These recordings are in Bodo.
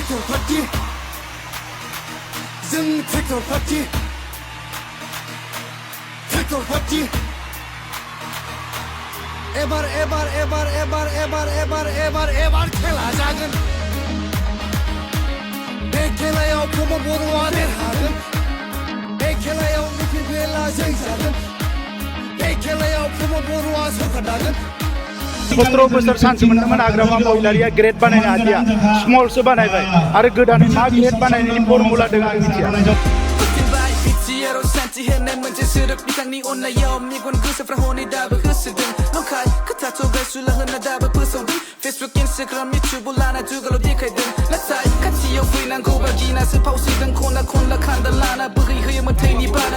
ट्रेक्टर पार्टी जों ट्रेक्टर पार्टी एबार खेला जागोन बे खेलायाव प्रमद बर'आ देरहागोन बे खेलायाव निखिल बेला जै जागोन बे खेलायाव प्रमद बर'आ सरकार दागोन 17 बोसोर सानसे मोनदोंमोन आग्रामा महिलारिया ग्रेड बानायनो हादिया स्मलसो बानायबाय आरो गोदानै मा ग्रेड बानायनायनि फर्मुला दं आं मिथिया 산지 해낸 문제 스럽 비상니 온나요 미군 그스프라 혼이 답을 흐스든 넌카이 그타토 배술라 흔나답을 부서든 페이스북 인스타그램 유튜브 라나 두걸로 디카이든 나타이 같이 옆이난 고박이나 스파우시든 콘라 칸다 라나 부기 흐여만 테이니 바나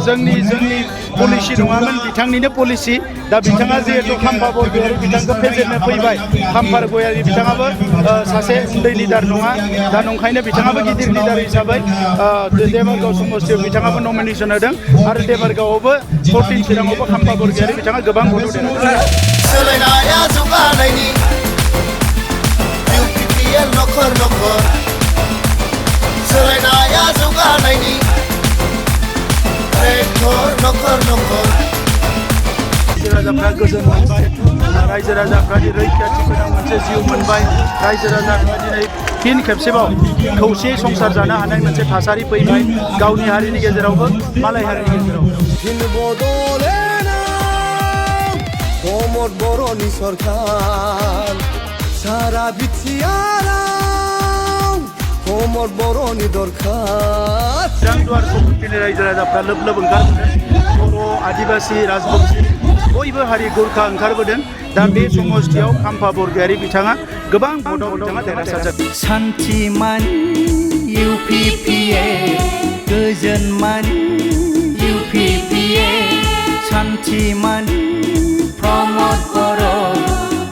जोंनि पलिसि नङामोन बिथांनिनो पलिसि दा बिथाङा जिहेतु खाम्फा बरगयारि बिथांखौ फेजेननो फैबाय खाम्फा बरगयारि बिथाङाबो सासे उन्दै लिडार नङा दा नंखायनो बिथाङाबो गिदिर लिडार हिसाबै देबारगाव समस्तियाव बिथाङाबो नमिनेसन होदों आरो देबारगावआवबो 14 चिराङावबो खाम्फा बरगयारि बिथाङा गोबां भट होदों सोलायनाया जौगानायनि UPPL नखर सोलायनाया जौगानायनि ट्रेक्टर नखर रायजो राजाफ्रा गोजोन मोनबाय रायजो राजाफ्रा रैखाथि गोनां मोनसे जिउ मोनबाय रायजो राजाफ्रा दिनै फिन खेबसेबाव खौसेयै संसार जानो हानाय मोनसे थासारि फैबाय गावनि हारिनि गेजेरावबो मालाय हारिनि गेजेरावबो फिन बदलेनाय प्रमद बर'नि सरकार सारा बिटिआरआव प्रमद बर'नि दरखार चिरांदुवार सम्पतिनि रायजो राजाफ्रा लोब लोब ओंखारबोदों बर' आदिबासि राजबंसि बयबो हारि गोरखा ओंखारबोदों दा बे समस्तियाव खाम्फा बरगयारि बिथाङा गोबां भटआव बिथाङा देरहासार जादों शान्तिमान UPPL गोजोनमान UPPL शान्तिमान प्रमद बर'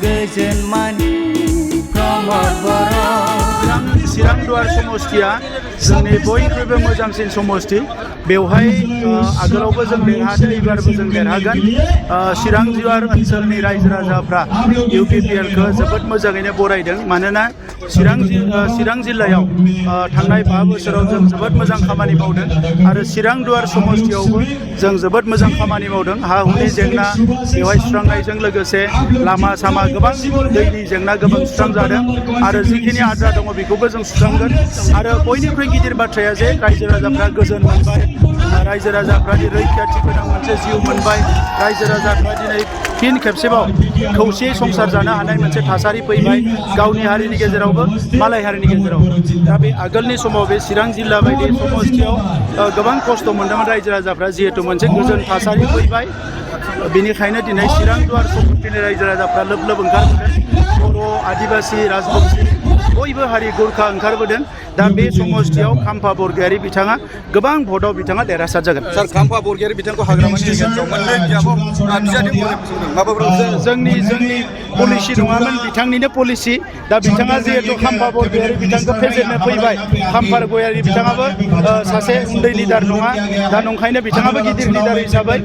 गोजोनमान प्रमद बर' चिरांदुवार समस्तिया जोंनि बयनिख्रुइबो मोजांसिन समस्ति बेवहाय आगोलावबो जों देरहादों एबारबो जों देरहागोन चिरांदुवार ओनसोलनि रायजो राजाफ्रा UPPLखौ जोबोद मोजाङैनो बरायदों मानोना चिरां जिल्लायाव थांनाय 5 बोसोराव जों जोबोद मोजां खामानि मावदों आरो चिरांदुवार समस्तियावबो जों जोबोद मोजां खामानि मावदों हा हुनि जेंना बेवहाय सुस्रांनायजों लोगोसे लामा सामा गोबां दैनि जेंना गोबां सुस्रांजादों आरो जिखिनि आद्रा दङ बेखौबो जों सुस्रांगोन आरो बयनिख्रुइ गिदिर बाथ्राया जे रायजो राजाफ्रा गोजोन मोनबाय रायजो राजाफ्रा रैखाथि गोनां मोनसे जिउ मोनबाय रायजो राजाफ्रा दिनै फिन खेबसेबाव खौसेयै संसार जानो हानाय मोनसे थासारि फैबाय गावनि हारिनि गेजेरावबो मालाय हारिनि गेजेरावबो दा बे आगोलनि समाव बे चिरां जिल्ला बायदि समस्तियाव गोबां खस्थ' मोनदोंमोन रायजो राजाफ्रा जिहेतु मोनसे गोजोन थासारि फैबाय बेनिखायनो दिनै चिरांदुवार सम्पतिनि रायजो राजाफ्रा लोब लोब ओंखारबोदों बर' आदिबासि राजबंसि बयबो हारि गोरखा ओंखारबोदों दा बे समस्तियाव खाम्फा बरगयारि बिथाङा गोबां भटआव बिथाङा देरहासार जागोन सार खाम्फा बरगयारि बिथांखौ हाग्रामानि गेजेराव मोननै बिजाबाव जोंनि पलिसि नङामोन बिथांनिनो पलिसि दा बिथाङा जिहेतु खाम्फा बरगयारि बिथांखौ फेजेननो फैबाय खाम्फा बरगयारि बिथाङाबो सासे उन्दै लिडार नङा दा नंखायनो बिथाङाबो गिदिर लिडार हिसाबै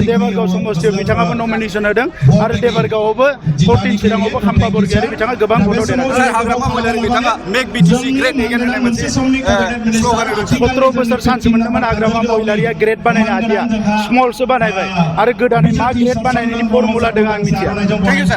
देबारगाव समस्तियाव बिथाङाबो नमिनेसन होदों आरो देबारगावआवबो 14 चिराङावबो खाम्फा बरगयारि बिथाङा गोबां भटआव देरहादों बिथाङा मेक BTC ग्रेट एगेन होननाय मोनसे स्ल'गान 17 बोसोर सानसे मोनदोंमोन आग्रामा महिलारिया ग्रेड बानायनो हादिया स्मलसो बानायबाय आरो गोदानै मा ग्रेड बानायनायनि फर्मुला दं आं मिथिया